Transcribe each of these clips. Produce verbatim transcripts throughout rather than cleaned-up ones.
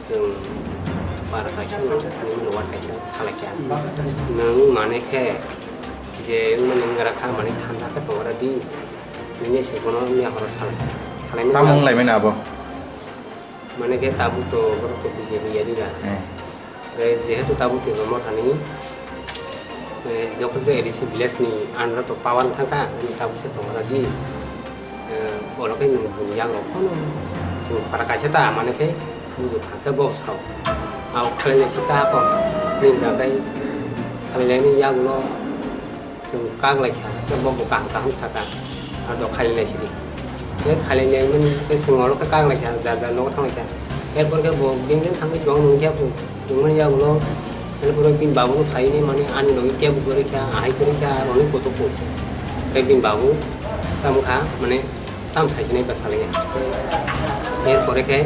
Chwng para kaisa no, nini lower kaisa salaikha. Nwng mane khe je wngmani wnggra kha, mane thanda khe tongra di. Nini se bono wngya horo salai. Salaimani Tamo wnglaimani abo? Mane khe tabuk to borok to B J P yari ba. Hmm. Tei jehetu tabuk Tipra Mothani, eh, jokhon khe A D C village ni under to power thangkha, ani tabuk se tongra di. Eh, oro khe nwng bini yago phano chwng para kaisa ta mane khe buju kha khe bo sao. Au khalai le sita ko ni gabai khalai le ni yagulo. Chwng kak lai kha, tei bo bo kaham kaham saka, ado khailai lai sidi. Tei khailai lai mani, tei chwng oro khe kak lai kha, jar jar nogo thang lai kha. Erpor khe bo beng beng thangwi chuwang nung khe bo, nung mani yagulo, erpor bini babu no phai ni mani ani logi kebo kwrwi kha, ahai kwrwi kha, aro ni koto ko. Tei bini babu tamo kha, mane tam sai sinai ba salai ya. Erpore khe,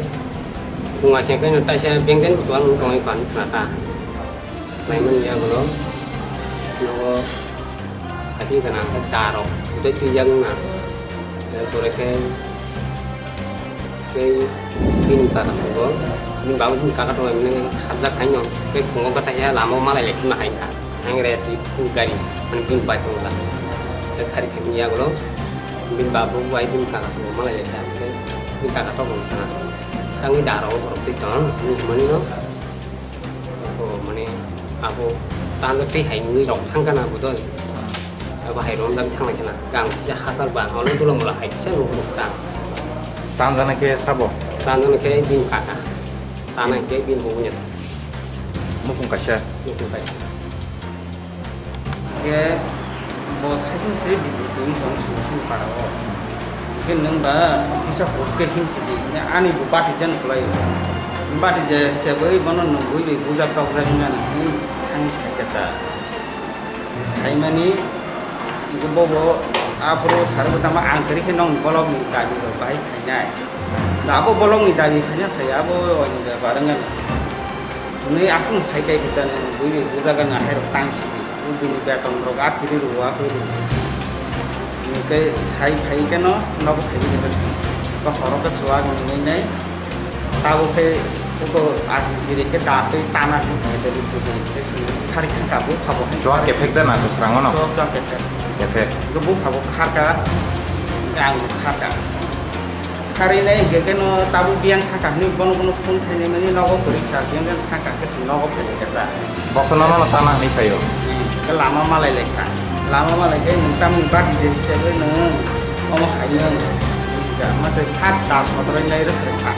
kunga khe khe taisa beng beng chuwang nung tongwi kha, nung khna kha. Naimani yagulo nogo hathi gana khe da rok tei twijak wngna. Tei pore khe tei bini kaka sabo, bini babu bini kaka tongo, bini kharjak haino tei phungo khe taisa lama o malai lai khuna hai kha. Ang rest ri phung gari, mane bini bai tongo da. Tei khari khe bini yagulo bini babu bai bini kaka sabo malai lai kha, tei bini kaka tok wng kha. Tangwi da rok borok twi tong, hinmani no. O, mane, abo tanjak tei hai wngwi rok thang kana bo doi. Abo hai romjak thang lai khana. Gang kisa hachal ba, ono dula mula hai kisa nuknuk ta. Tanjana khe sabo? Tanjana khe bini kaka. Tana khe bini bumungya sa. Mukhung kaisa? Mukhung kaisa. Khe bo saichung se B J P wng tong sini sini para o. Hwnkhe nwng ba kisa post khe himsidi, ani bo bati jan kwlai o. Bati je se bai bono nwng bui bai bujak tokjak wngya nang hwnwi thangwi sai khe ta. Saimani hwnkhe bobo aphuru sari bo tamo ang kwrwi khe nokni bolokni dabi rok bahai khainai. Da abo bolokni dabi khaina phai abo ani bepar wngya nang. Hwnwi aswk sai kai khe ta nwng bui bai bujak wngya hai rok tang sidi. Bini beton rok a kiri rwo, a kiri rwo. Hwnkhe sai phai khe no nogo phai khe ta sini. Ba horo khe chuwak nungwi nai. Tabuk khe eko asi siri khe da twi tana khe phai khe rikhu khe sini. Khari khe ka bukha bo khe. Chuwak kephek da na kwsrango no? Chuwak chuwak kephek. Kephek. Khe bukha bo kharka. Khe ang bo kharka. Kharwi nai hwnkhe khe no tabuk biyang thangkha hwnwi bono bono phone khainai mani nogo kwrwi kha, biyang thangkha khe se nogo phai khe ta. Bo khe nono no tana hwnwi phaio. Hmm, khe lama malai lai kha. Lama malai khe nwng tamni bati je hisabe nwng omo hai nwng. Masa phat das motor nai rw srwi kha.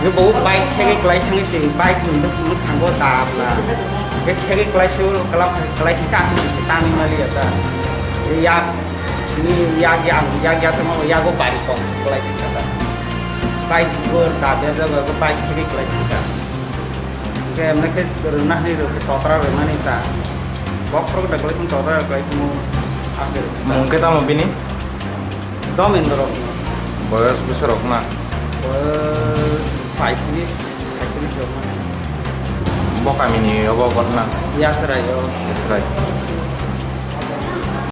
Nw bo bike khegwi kwlai thangwi se bike nwng bwswk thango da bla. Khe khegwi kwlai se kwlai khe aswk se tangwi mali ya ta. Ya Sini yak yang, yak ya tamo yago bari kok kwlai thangkha ta. Bike bo da berjago, bike khiri kwlai thangkha. Ke emne khe rwna hwnwi rw khe totra rwmani ta. Bokhorok da kwlai thang totra kwlai thangmo. Mung khe tamo bini? Domendro. Boyos bwswk rok na? Boyos paitris, saitris rok na. Bo kamini obo bo na? Yasrai o. Yasrai.